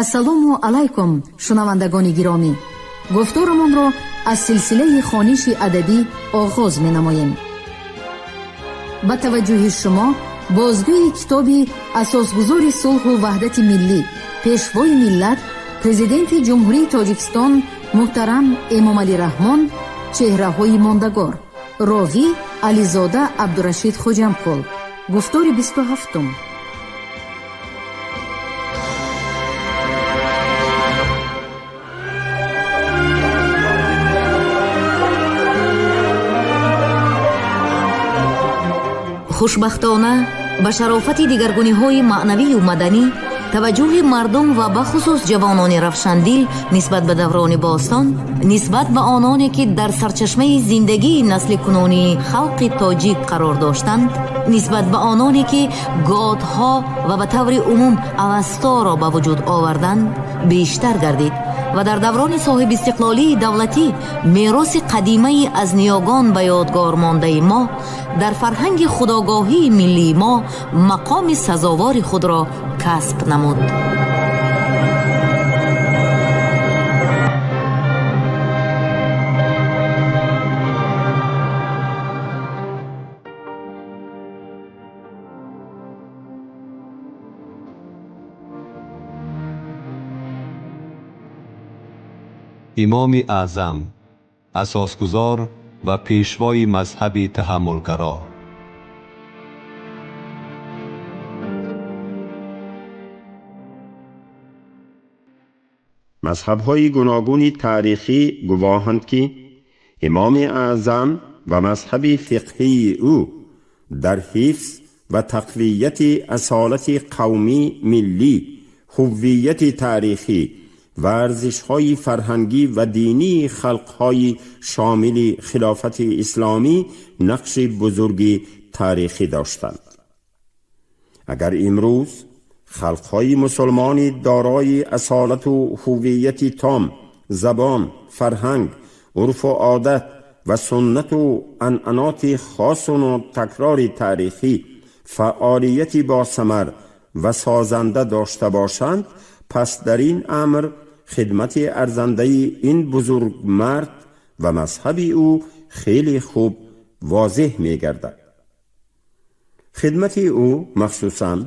Ассалому алайкум, шунавандагони гиромӣ. Гуфторамонро аз силсилаи хониши адабӣ оғоз менамоем. Ба таваҷҷӯҳи шумо бозгӯи китоби асосгузори сулҳу ваҳдати миллӣ, пешвои миллат, Президенти Ҷумҳурии Тоҷикистон муҳтарам Эмомалӣ Раҳмон «Чеҳраҳои мондагор». Ровӣ Ализода Абдурашид Хоҷамкул. Гуфтори 27-ум. Хушбахтона, ба шарофати дигаргуниҳои маънавию маданӣ, таваҷҷӯҳи мардум ва бахусус ҷавонони равшандил нисбат ба даврони бостон, нисбат ба ононе, ки дар сарчашмаи зиндагии насли кунунии халқи тоҷик қарор доштанд, нисбат ба ононе, ки готҳо ва ба таври умум Авасторо ба вуҷуд оварданд, бештар гардид ва дар даврони соҳибистиқлолии давлатӣ мероси қадимаи аз ниёгон ба ёдгор мондаи мо дар фарҳанги худогоҳии миллии мо мақоми сазовори худро касб намуд. Имоми Аъзам, асосгузор ва пешвои мазҳаби таҳаммулгаро. Мазҳабҳои гуногуни таърихӣ гувоҳанд, ки Имоми Аъзам ва мазҳаби фиқҳии ӯ дар ҳифз ва тақвияти асолати қавмӣ, миллӣ, ҳуввияти таърихӣ ва арзишҳои фарҳангӣ ва динии халқҳои шомили хилофати исломӣ нақши бузурги таърихӣ доштанд. Агар имрӯз халқҳои мусулмонӣ дорои асолату ҳуввияти том, забон, фарҳанг, урфу одат ва суннату анъаноти хосу такрори таърихӣ фаъолияти босамар ва созанда дошта бошанд, пас дар ин амр хидмати арзандаи ин бузургмард ва мазҳаби ӯ хеле хуб возеҳ мегардад. Хидмати ӯ махсусан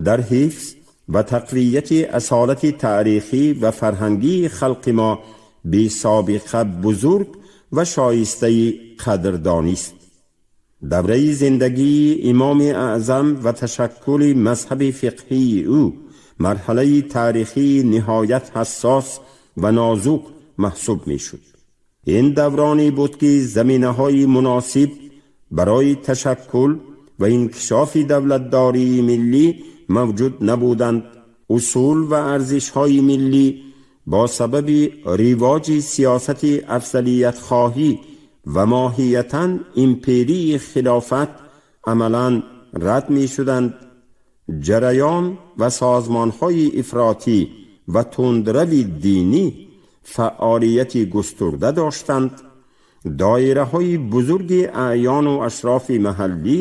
дар ҳифз ва тақвияти асолати таърихӣ ва фарҳангии халқи мо бесобиқа бузург ва шоистаи қадрдонист. Давраи зиндагии Имоми Аъзам ва ташаккули мазҳаби фиқҳии ӯ марҳалаи таърихии ниҳоят ҳассос ва нозук маҳсуб мешуд. Ин давроне буд, ки заминаҳои муносиб барои ташаккул ва инкишофи давлатдории миллӣ мавҷуд набуданд. Усул ва арзишҳои миллӣ бо сабаби ривоҷи сиёсати афзалиятхоҳӣ ва моҳиятан империи хилофат амалан рад мешуданд. Ҷараён ва созмонҳои ифротӣ ва тундрави динӣ фаъолияти густурда доштанд. Доираҳои бузурги аъёну ашрофи маҳаллӣ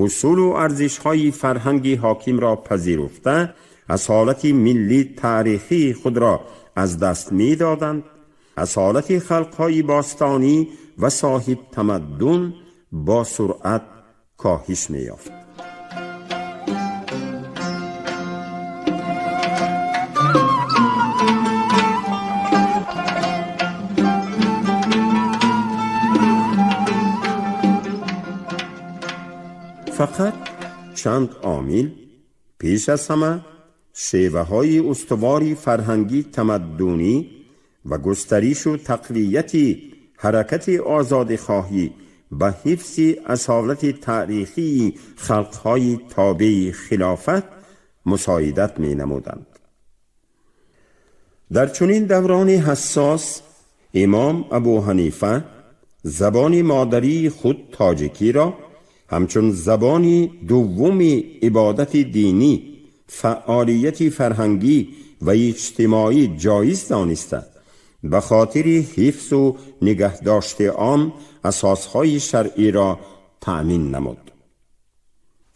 усулу арзишҳои фарҳанги ҳокимро пазируфта, асолати миллӣ таърихии худро аз даст медоданд. Асолати халқҳои бостонӣ ва соҳиб тамаддун бо суръат коҳиш меёфт. Фақат чанд омил, пеш аз ҳама шеваҳои устувори фарҳангӣ тамаддунӣ ва густаришу тақвияти ҳаракати озодихоҳӣ ба ҳифзи асолати таърихии халқҳои тобеи хилофат мусоидат менамуданд. Дар чунин даврони ҳассос Имом Абу Ҳанифа забони модарии худ тоҷикиро ҳамчун забони дуввуми ибодати динӣ, фаъолияти фарҳангӣ ва иҷтимоӣ ҷоиз дониста, ба хотири ҳифзу нигаҳдошти он асосҳои шаръиро таъмин намуд.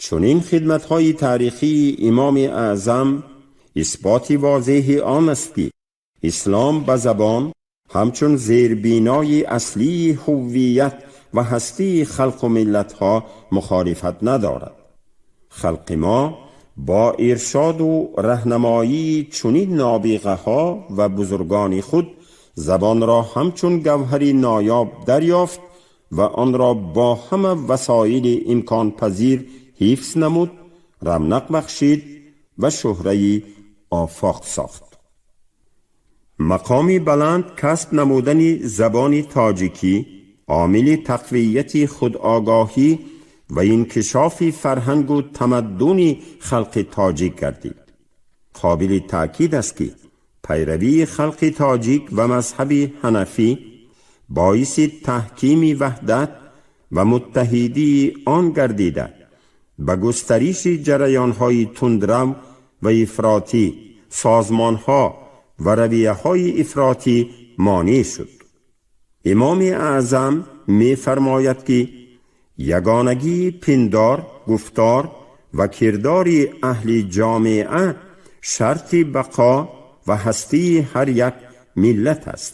Чунин хидматҳои таърихии Имоми Аъзам исботи возеҳи он аст, ки ислом ба забон ҳамчун зербинои аслии ҳуввият ва ҳастии халқу миллатҳо мухолифат надорад. Халқи мо бо иршоду раҳнамоии чунин нобиғаҳо ва бузургони худ забонро ҳамчун гавҳари ноёб дарёфт ва онро бо ҳама васоили имконпазир ҳифз намуд, равнақ бахшид ва шӯҳраи офоқ сохт. Мақоми баланд касб намудани забони тоҷикӣ омили тақвияти худогоҳӣ ва инкишофи фарҳангу тамаддуни халқи тоҷик гардид. Қобили таъкид аст, ки пайравии халқи тоҷик ва мазҳаби ҳанафӣ боиси таҳкими ваҳдат ва муттаҳидии он гардида, ба густариши ҷараёнҳои тундрав ва ифротӣ, созмонҳо ва равияҳои ифротӣ монеъ шуд. Имоми Аъзам мефармояд, ки ягонагии пиндор, гуфтор ва кирдори аҳли ҷомеа шарти бақо ва ҳастии ҳар як миллат аст.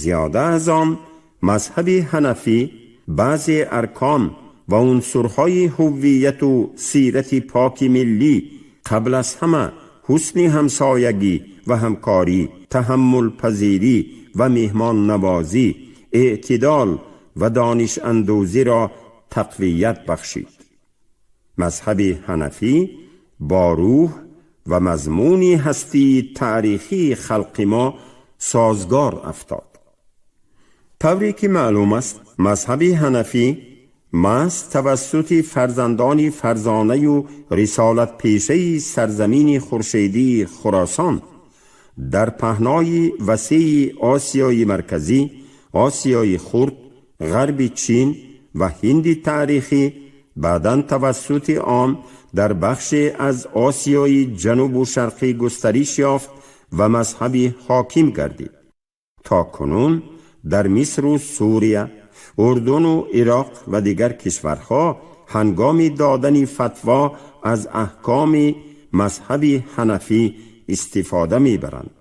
Зиёда аз он, мазҳаби ҳанафӣ баъзе аркон ва унсурҳои ҳуввияту сирати поки миллӣ, қабл аз ҳама ҳусни ҳамсоягӣ ва ҳамкорӣ, таҳаммулпазирӣ ва меҳмоннавозӣ, эътидол ва донишандӯзиро тақвият бахшид. Мазҳаби ҳанафӣ бо рӯҳ ва мазмуни ҳастии таърихии халқи мо созгор афтод. Тавре ки маълум аст, мазҳаби ҳанафӣ маҳз тавассути фарзандони фарзонаю рисолатпешаи сарзамини хуршедии Хуросон дар паҳнои васеи Осиёи Марказӣ, Осиёи Хурд, Ғарби Чин ва Ҳинди таърихӣ, баъдан тавассути он дар бахше аз Осиёи Ҷанубу Шарқӣ густариш ёфт ва мазҳаби ҳоким гардид. То кунун дар Мисру Сурия, Урдуну Ироқ ва дигар кишварҳо ҳангоми додани фатво аз аҳкоми мазҳаби ҳанафӣ истифода мебаранд.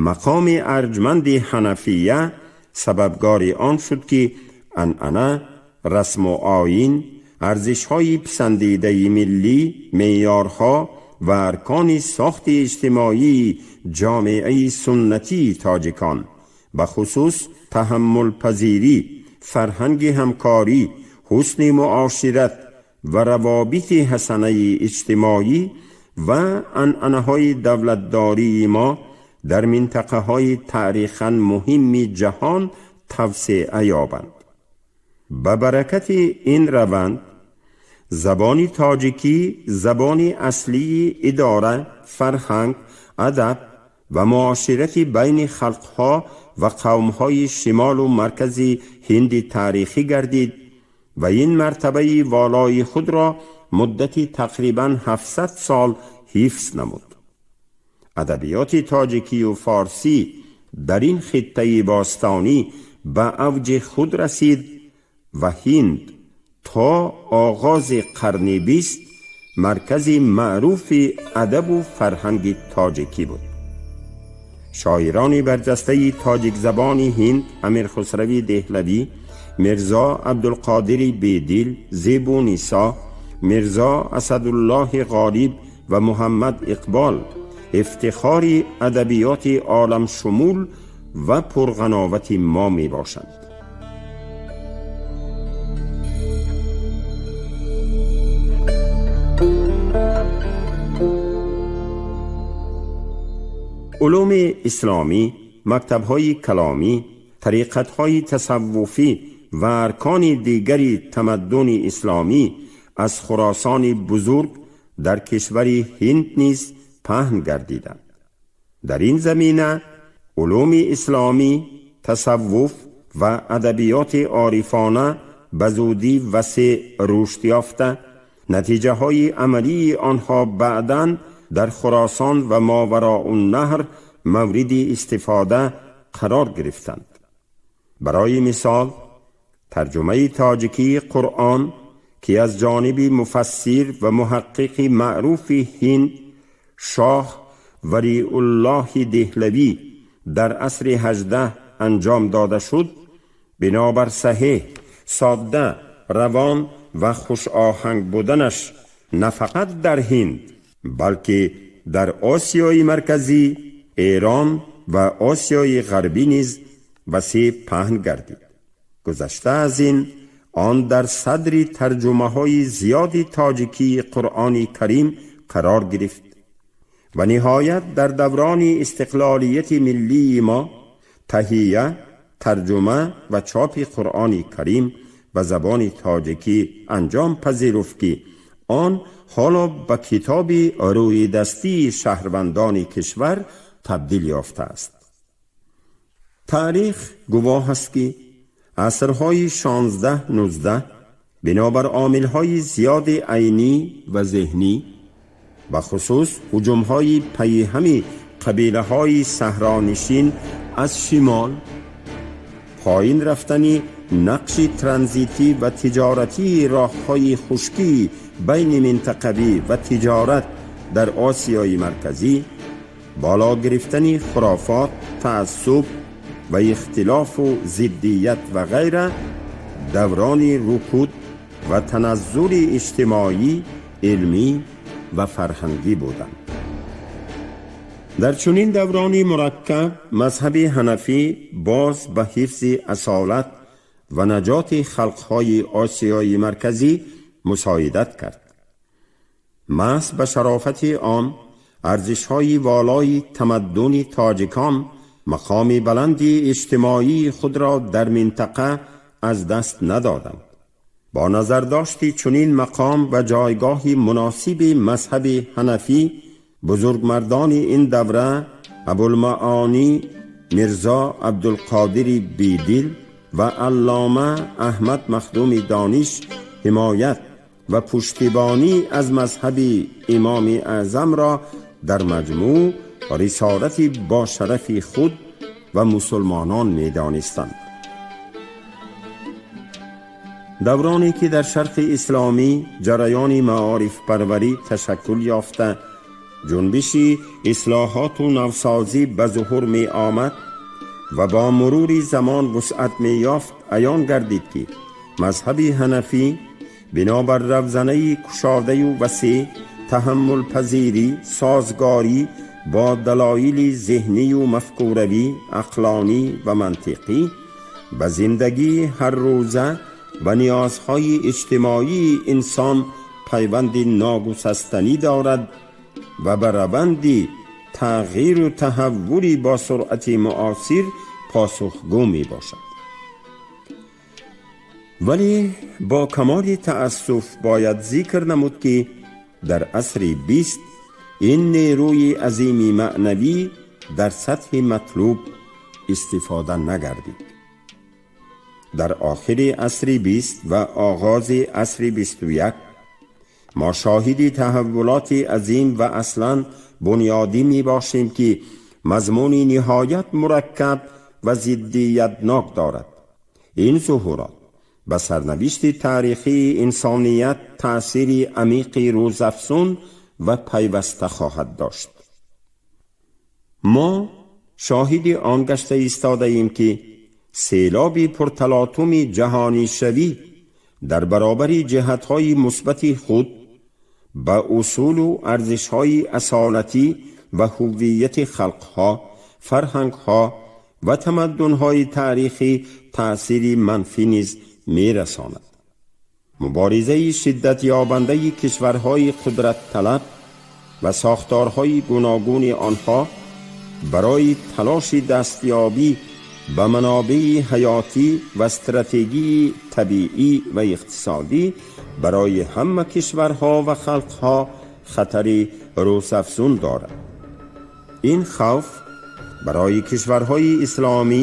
Мақоми арҷманди ҳанафия сабабгори он шуд, ки анъана, расму оин, арзишҳои писандидаи миллӣ, меъёрҳо ва аркони сохти иҷтимоии ҷомеаи суннатии тоҷикон, бахусус таҳаммулпазирӣ, фарҳанги ҳамкорӣ, ҳусни муошират ва равобити ҳасанаи иҷтимоӣ ва анъанаҳои давлатдории мо дар минтақаҳои таърихан муҳимми ҷаҳон тавсеа ёбанд. Ба баракати ин раванд забони тоҷикӣ забони аслии идора, фарҳанг, адаб ва муоширати байни халқҳо ва қавмҳои шимолу маркази Ҳинди таърихӣ гардид ва ин мартабаи волои худро муддати тақрибан 700 сол ҳифз намуд. Адабиёти тоҷикию форсӣ дар ин хиттаи бостонӣ ба авҷи худ расид ва Ҳинд то оғози қарни 20 маркази маъруфи адабу фарҳанги тоҷикӣ буд. Шоирони барҷастаи тоҷикзабони Ҳинд Амирхусрави Деҳлавӣ, Мирзо Абдулқодири Бедил, Зебунисо, Мирзо Асадуллоҳи Ғолиб ва Муҳаммад Иқбол ифтихори адабиёти оламшумул ва пурғановати мо мебошанд. Улуми исломӣ, мактабҳои каломӣ, тариқатҳои тасаввуфӣ ва аркони дигари тамаддуни исломӣ аз Хуросони бузург дар кишвари Ҳинд низ паҳн гардиданд. Дар ин замина улуми исломӣ, тасаввуф ва адабиёти орифона ба зудӣ васеъ рушд ёфта, натиҷаҳои амалии онҳо баъдан дар Хуросон ва Мовароуннаҳр мавриди истифода қарор гирифтанд. Барои мисол, тарҷумаи тоҷикии Қуръон, ки аз ҷониби муфассир ва муҳаққиқи маъруфи ҳинд шоҳ Валиуллоҳи Деҳлавӣ дар асри 18 анҷом дода шуд, бинобар саҳеҳ, содда, равон ва хушоҳанг буданаш на фақат дар Ҳинд, балки дар Осиёи Марказӣ, Эрон ва Осиёи Ғарбӣ низ васеъ паҳн гардид. Гузашта аз ин, он дар садри тарҷумаҳои зиёди тоҷикии Қуръони Карим қарор гирифт ва ниҳоят дар даврони истиқлолияти миллии мо таҳия, тарҷума ва чопи Қуръони Карим ба забони тоҷикӣ анҷом пазируфт, ки он ҳоло ба китоби рӯйдастии шаҳрвандони кишвар табдил ёфтааст. Таърих гувоҳ аст, ки асрҳои 16, 19 бинобар омилҳои зиёди айнӣ ва зеҳнӣ, ба хусус ҳуҷумҳои пайҳами қабилаҳои саҳронишин аз шимол, поин рафтани нақши транзитӣ ва тиҷоратии роҳҳои хушкии байни минтақавӣ ва тиҷорат дар Осиёи Марказӣ, боло гирифтани хурофот, таассуб ва ихтилофу зиддият ва ғайра, даврони рукуд ва таназзули иҷтимоӣ, илмӣ ва фарҳангӣ буданд. Дар чунин даврони мураккаб мазҳаби ҳанафӣ боз ба ҳифзи асолат ва наҷоти халқҳои Осиёи Марказӣ мусоидат кард. Маҳз ба шарофати он арзишҳои волои тамаддуни тоҷикон мақоми баланди иҷтимоии худро дар минтақа аз даст надоданд. Бо назардошти чунин мақом ва ҷойгоҳи муносиби мазҳаби ҳанафӣ, бузургмардони ин давра Абулмаонӣ Мирзо Абдулқодири Бедил ва Аллома Аҳмад Махдуми Дониш ҳимоят ва пуштибонӣ аз мазҳаби Имоми Аъзамро дар маҷмӯъ рисолати бошарафи худ ва мусулмонон медонистанд. Давроне ки дар Шарқи исломӣ ҷараёни маорифпарварӣ ташаккул ёфта, ҷунбиши ислоҳоту навсозӣ ба зуҳур меомад ва бо мурури замон вусъат меёфт, аён гардид, ки мазҳаби ҳанафӣ бинобар равзанаи кушодаю васеъ, таҳаммулпазирӣ, созгорӣ бо далоили зеҳнию мафкуравӣ, ақлонӣ ва мантиқӣ ба зиндагии ҳаррӯза ва ниёзҳои иҷтимоии инсон пайванди ногусастанӣ дорад ва ба раванди тағйиру таҳаввули бо суръати муосир посухгӯ мебошад. Вале бо камоли таассуф бояд зикр намуд, ки дар асри 20 ин нерӯи азими маънавӣ дар сатҳи матлуб истифода нагардид. Дар охири асри 20 ва оғози асри 21 мо шоҳиди таҳаввулоти азим ва аслан бунёдӣ мебошем, ки мазмуни ниҳоят мураккаб ва зиддиятнок дорад. Ин зуҳурот ба сарнавишти таърихии инсоният таъсири амиқи рӯзафзун ва пайваста хоҳад дошт. Мо шоҳиди он гашта истодаем, ки селоби пурталотуми ҷаҳонишавӣ дар баробари ҷиҳатҳои мусбати худ ба усулу арзишҳои асолатӣ ва ҳуввияти халқҳо, фарҳангҳо ва тамаддунҳои таърихӣ таъсири манфӣ низ мерасонад. Муборизаи шиддатёбандаи кишварҳои қудратталаб ва сохторҳои гуногуни онҳо барои талоши дастёбӣ ба манобеи ҳаётӣ ва стратегии табиӣ ва иқтисодӣ барои ҳама кишварҳо ва халқҳо хатари рӯзафзун дорад. Ин хавф барои кишварҳои исломӣ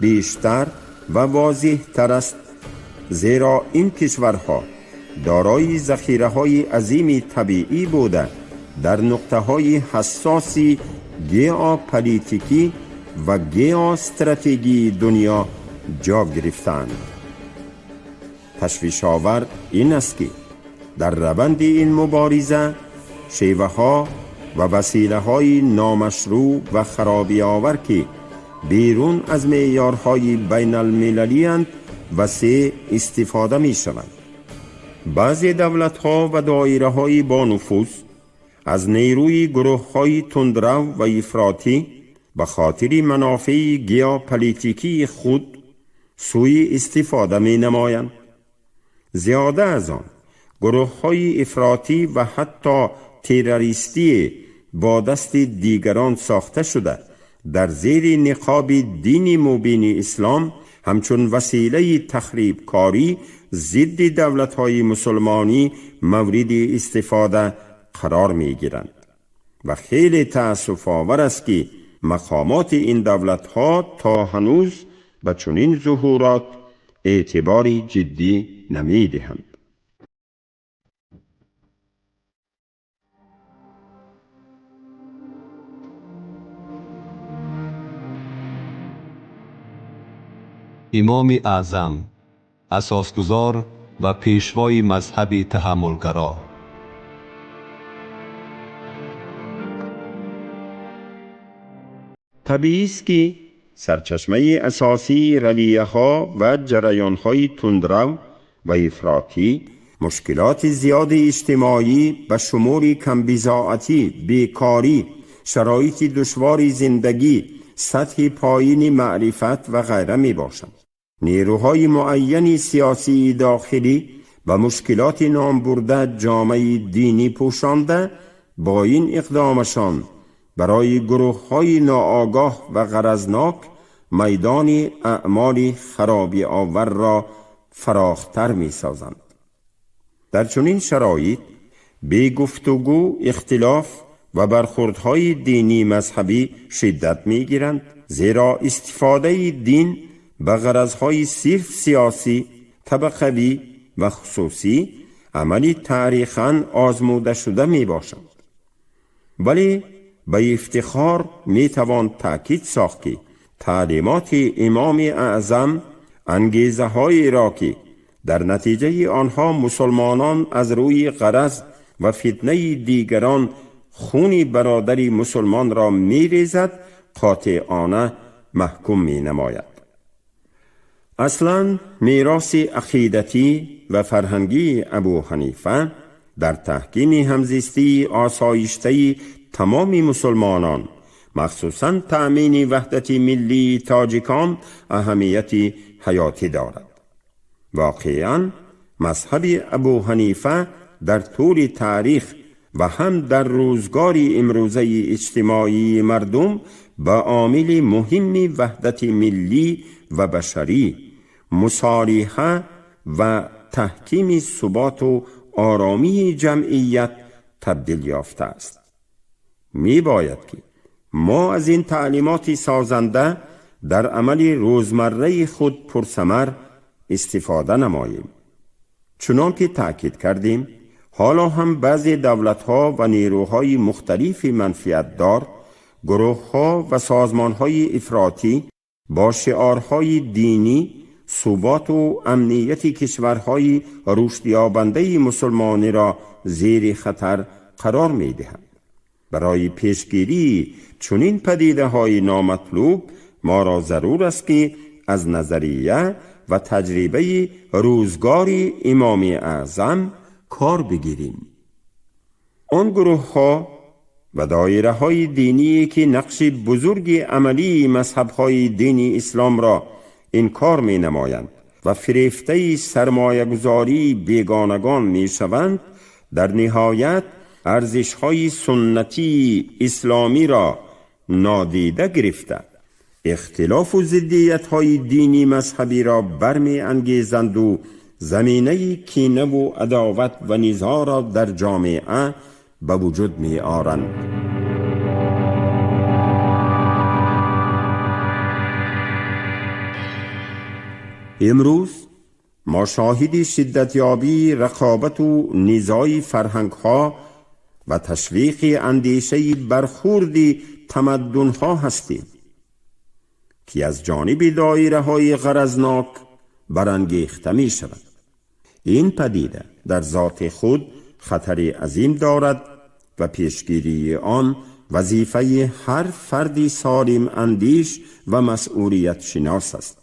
бештар ва возеҳтар аст, зеро ин кишварҳо дорои захираҳои азими табиӣ буда, дар нуқтаҳои ҳассоси геополитикӣ ва геостратегии дунё ҷо гирифтаанд. Ташвишовар ин аст, ки дар раванди ин мубориза шеваҳо و وسیله های نامشروع و خرابی آور که بیرون از معیارهای بین المللی اند وسیع استفاده می شوند. بعضی دولت ها و دایره های با نفوذ از نیروی گروه های تندرو و افراطی به خاطر منافع گیوپلیتیکی خود سوی استفاده می نمایند. زیاده از آن گروه های افراطی و حتی تروریستی با دست دیگران ساخته شده در زیر نقاب دین مبین اسلام همچون وسیله تخریب کاری ضد دولت های مسلمانی مورد استفاده قرار می گیرند و خیلی تأسف آور است که مقامات این دولت ها تا هنوز به چنین ظهورات اعتبار جدی نمی دهند. Имоми Аъзам, асосгузор ва пешвои мазҳаби таҳаммулгаро. Табиӣ аст, ки сарчашмаи асосии равияҳо ва ҷараёнҳои тундрав ва ифротӣ мушкилоти зиёди иҷтимоӣ ба шумули камбизоатӣ, бекорӣ, шароити душвори зиндагӣ, сатҳи поини маърифат ва ғайра мебошанд. Нерӯҳои муайяни сиёсии дохилӣ ба мушкилоти номбурда ҷомаи динӣ пӯшонда бо ин иқдомашон барои гурӯҳҳои ноогоҳ ва ғаразнок майдони аъмоли харобиоварро фарохтар месозанд. Дар чунин шароит бегуфтугӯ ихтилоф ва бархурдҳои динӣ мазҳабӣ шиддат мегиранд, зеро истифодаи дин ба ғаразҳои сирф сиёсӣ, табақавӣ ва хусусӣ амали таърихан озмудашуда мебошанд. Вале ба ифтихор метавон таъкид сохт, ки таълимоти Имоми Аъзам ангезаҳоеро, ки дар натиҷаи онҳо мусулмонон аз рӯи ғараз ва фитнаи дигарон хуни бародари мусулмонро мерезад, қотеона маҳкум менамояд. Аслан мероси ақидатӣ ва фарҳангии Абу Ҳанифа дар таҳкими ҳамзистии осоиштаи тамоми мусулмонон, махсусан таъмини ваҳдати миллии тоҷикон, аҳамияти ҳаётӣ дорад. Воқеан мазҳаби Абу Ҳанифа дар тӯли таърих ва ҳам дар рӯзгори имрӯзаи иҷтимоии мардум ба омили муҳимми ваҳдати миллӣ ва башарӣ, мусолиҳа ва таҳкими суботу оромии ҷамъият табдил ёфтааст. Мебояд ки мо аз ин таълимоти созанда дар амали рӯзмарраи худ пурсамар истифода намоем. Чунон ки таъкид кардем, ҳоло ҳам баъзе давлатҳо ва нерӯҳои мухталифи манфиатдор, гурӯҳҳо ва созмонҳои ифротӣ бо шиорҳои динӣ суботу амнияти кишварҳои рушдёбандаи мусулмониро зери хатар қарор медиҳанд. Барои пешгирии чунин падидаҳои номатлуб моро зарур аст, ки аз назария ва таҷрибаи рӯзгори Имоми Аъзам кор бигирем. Он гурӯҳҳо ва доираҳои диние, ки нақши бузурги амалии мазҳабҳои дини исломро инкор менамоянд ва фирефтаи сармоягузории бегонагон мешаванд, дар ниҳоят арзишҳои суннатии исломиро нодида гирифта, ихтилофу зиддиятҳои динӣ мазҳабиро бармеангезанду заминаи кинаву адоват ва низоъро дар ҷомеа ба вуҷуд меоранд. Имрӯз мо шоҳиди шиддатёбии рақобату низои фарҳангҳо ва ташвиқи андешаи бархурди тамаддунҳо ҳастем, ки аз ҷониби доираҳои ғаразнок барангехта мешавад. Ин падида дар зоти худ хатари азим дорад, و پیشگیری آن وظیفه هر فردی سالم اندیش و مسئولیت شناس است.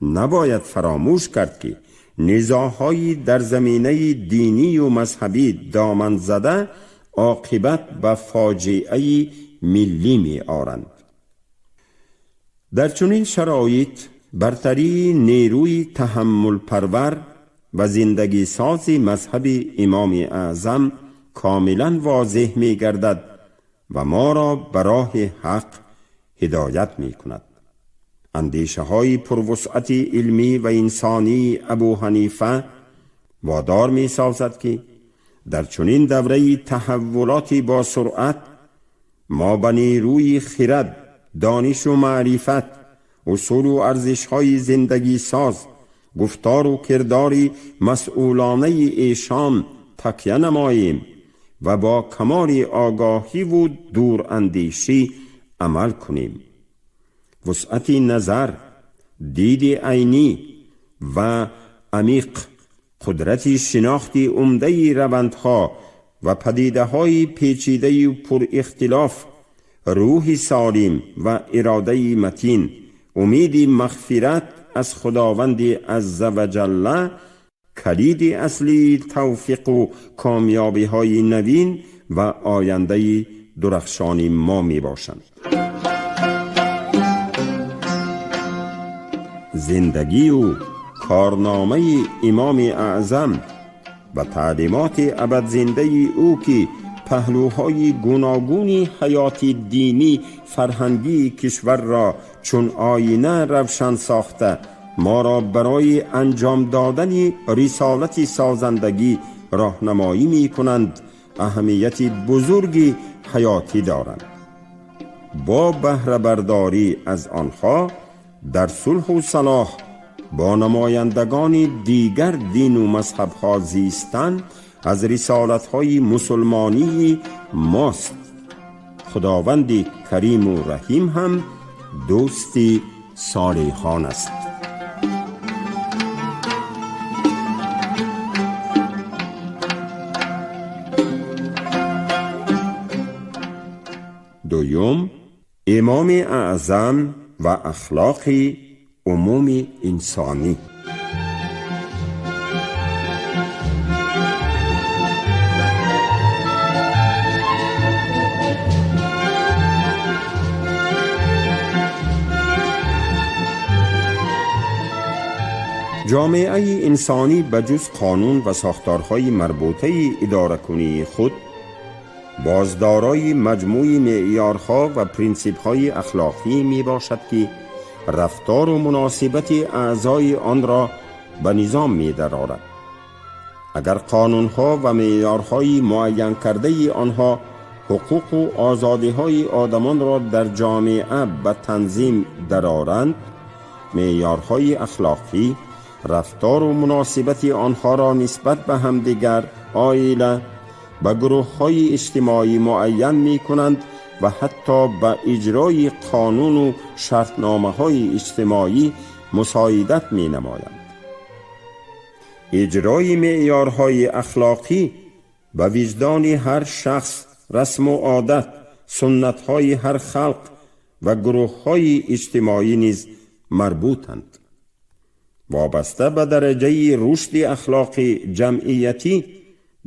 نباید فراموش کرد که نزاع‌های در زمینه دینی و مذهبی دامن زده عاقبت به فاجعه ملی می آرند. در چنین شرایط برتری نیروی تحمل پرور و زندگی ساز مذهب امام اعظم کاملا واضح می گردد و ما را به راه حق هدایت می کند. اندیشه های پروسعت علمی و انسانی ابو حنیفه وادار می سازد که در چنین دوره تحولات با سرعت ما به نیروی خرد، دانش و معرفت، اصول و ارزش های زندگی ساز، گفتار و کردار مسئولانه ایشان تکیه نماییم و با کمال آگاهی و دور اندیشی عمل کنیم. وسعت نظر، دید عینی و عمیق، قدرت شناخت عمده روندها و پدیده‌های پیچیده و پر اختلاف، روح سالم و اراده متین، امید مغفرت از خداوند عزوجل، کلید اصلی توفیق و کامیابی‌های نوین و آینده درخشان ما می‌باشند. زندگی و کارنامه امام اعظم و تعلیمات ابد زنده او که پهلوهای گوناگون حیات دینی فرهنگی کشور را چون آینه روشن ساخته، ما را برای انجام دادن رسالت سازندگی راهنمایی می کنند، اهمیت بزرگی حیاتی دارند. با بهره برداری از آنها در صلح و صلاح با نمایندگان دیگر دین و مذهب‌ها زیستن از رسالت‌های مسلمانی ماست. خداوند کریم و رحیم هم دوست صالحان است. دوم، امام اعظم و اخلاق عموم انسانی. جامعه انسانی به جز قانون و ساختارهای مربوطه اداره کنی خود بازدارای مجموع معیارها و پرینسیپ‌های اخلاقی می باشد که رفتار و مناسبت اعضای آن را به نظام می درآورد. اگر قانونها و معیارهای معین کرده آنها حقوق و آزادی‌های آدمان را در جامعه به تنظیم درآورند، معیارهای اخلاقی رفتار و مناسبت آنها را نسبت به همدیگر، عائله، به گروه‌های اجتماعی معین می‌کنند و حتی به اجرای قانون و شرطنامه‌های اجتماعی مساعدت می‌نمایند. اجرای معیارهای اخلاقی به وجدان هر شخص، رسم و عادت، سنت‌های هر خلق و گروه‌های اجتماعی نیز مربوطند. وابسته به درجه رشد اخلاقی جمعیتی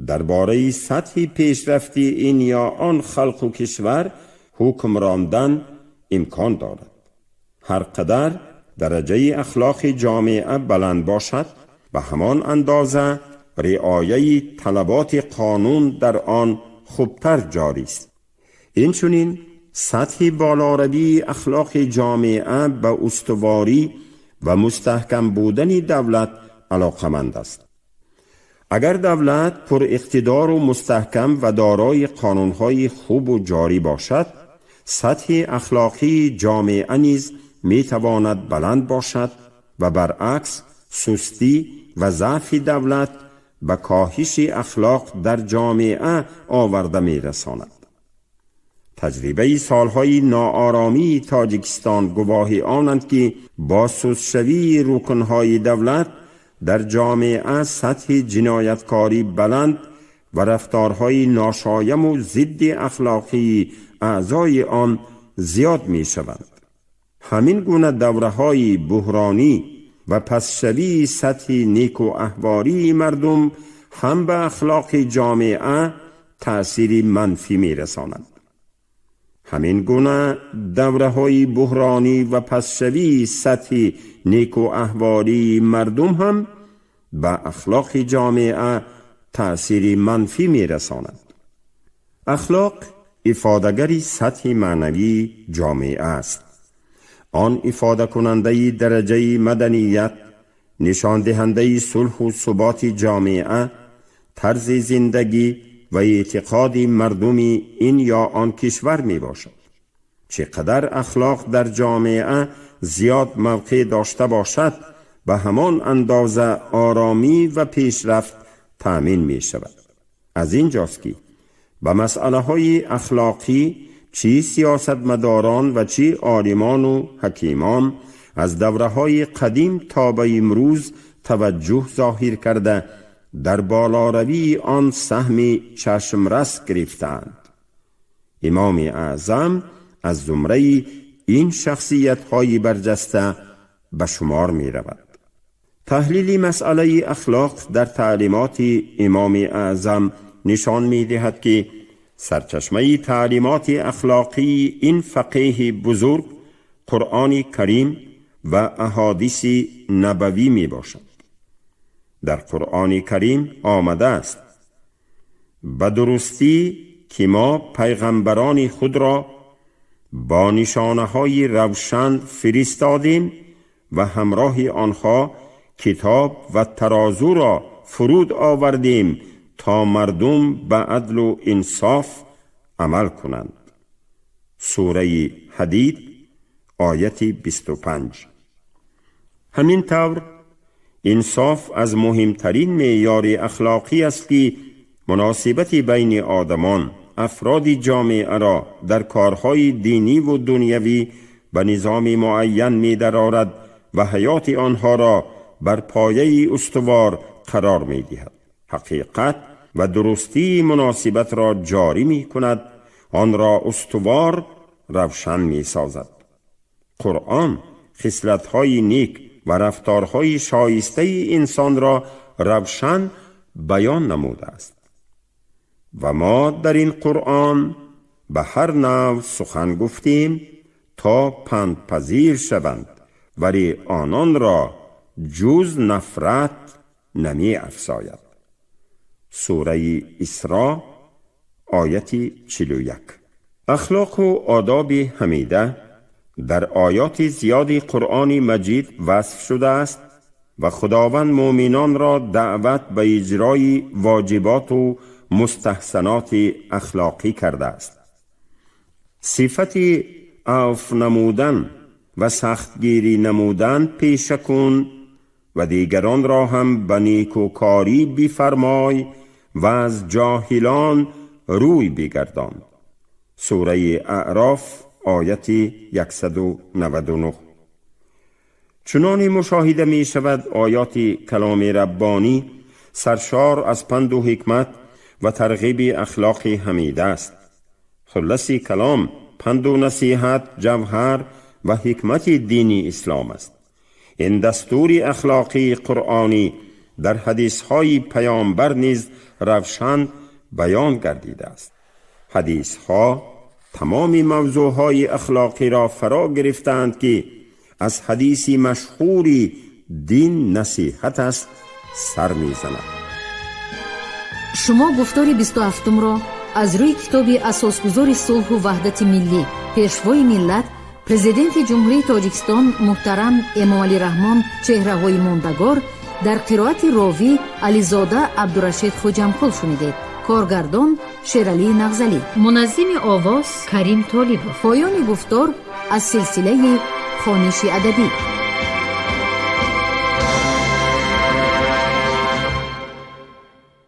درباره سطح پیشرفت این یا آن خلق و کشور حکم راندن امکان دارد. هر قدر درجه اخلاق جامعه بلند باشد، به همان اندازه رعایه طلبات قانون در آن خوبتر جاری است. اینچنین سطح بالاروی اخلاق جامعه به استواری و مستحکم بودن دولت علاقمند است. اگر دولت پر اقتدار و مستحکم و دارای قانونهای خوب و جاری باشد، سطح اخلاقی جامعه نیز میتواند بلند باشد و برعکس سستی و ضعف دولت به کاهش اخلاق در جامعه آورده میرساند. تجربه سالهای ناآرامی تاجیکستان گواه آنند که با سستشوی رکنهای دولت در جامعه سطح جنایتکاری بلند و رفتارهای ناشایم و ضد اخلاقی اعضای آن زیاد می شوند. همین گونه دوره‌های بحرانی و پسشوی سطح نیک و احواری مردم هم به اخلاق جامعه تأثیر منفی می رساند. همین گونه دوره‌های بحرانی و پسشوی سطح نیک و احواری مردم هم به اخلاق جامعه تأثیر منفی می رساند. اخلاق افاده‌گر سطح معنوی جامعه است. آن افاده کننده درجه مدنیت، نشان دهنده صلح و ثبات جامعه، طرز زندگی و اعتقاد مردم این یا آن کشور می باشد. چقدر اخلاق در جامعه زیاد موقع داشته باشد، به همان اندازه آرامی و پیشرفت تأمین می شود. از اینجاست که به مسئله های اخلاقی چی سیاستمداران و چی عالمان و حکیمان از دوره های قدیم تا به امروز توجه ظاهر کرده در بالاروی آن سهم چشمرس گرفتند. امام اعظم از زمره این شخصیت های برجسته به شمار می رود. تحلیل مسئله اخلاق در تعلیمات امام اعظم نشان می دهد که سرچشمه تعلیمات اخلاقی این فقیه بزرگ قرآن کریم و احادیث نبوی می باشد. در قرآن کریم آمده است: به درستی که ما پیغمبران خود را با نشانه های روشن فرستادیم و همراه آنها کتاب و ترازو را فرود آوردیم تا مردم به عدل و انصاف عمل کنند. سوره حدید آیت 25. همین طور انصاف از مهمترین معیار اخلاقی است که مناسبت بین آدمان، افراد جامعه را در کارهای دینی و دنیوی به نظام معین می درآورد و حیات آنها را بر پایه استوار قرار می دهد. حقیقت و درستی مناسبت را جاری می کند، آن را استوار روشن می سازد. قرآن خصلت‌های نیک و رفتارهای شایسته انسان را روشن بیان نموده است و ما در این قرآن به هر نوع سخن گفتیم تا پندپذیر شوند، ولی آنان را جز نفرت نمی افزاید. سوره اسراء آیت 41. اخلاق و آداب حمیده در آیات زیاد قرآن مجید وصف شده است و خداوند مؤمنان را دعوت به اجرای واجبات و مستحسنات اخلاقی کرده است. صفت عفو نمودن و سختگیری نمودن پیشه کن و دیگران را هم به نیکوکاری بفرمای و از جاهلان روی بگردان. سوره اعراف آیت 199. چنان مشاهده می شود آیات کلام ربانی سرشار از پند و حکمت و ترغیب اخلاق حمیده است. خلص کلام پند و نصیحت، جوهر و حکمت دینی اسلام است. این دستور اخلاقی قرآنی در حدیث‌های پیامبر نیز روشن بیان گردیده است. حدیث‌ها تمام موضوعهای اخلاقی را فرا گرفتند که از حدیث مشهور دین نصیحت است سر می‌زند. شما گفتاری 27 را از روی کتاب اساسگذار صلح و وحدت ملی، پیشوای ملت، президенти Ҷумҳурии Тоҷикистон муҳтарам Эмомалӣ Раҳмон «Чеҳраҳои мондагор» дар қироати ровӣ Ализода Абдурашид Хуҷамқул шунидед. Коргардон Шералӣ Нағзалӣ, муназзими овоз Карим Толибов. Поёни гуфтор аз силсилаи хониши адабӣ.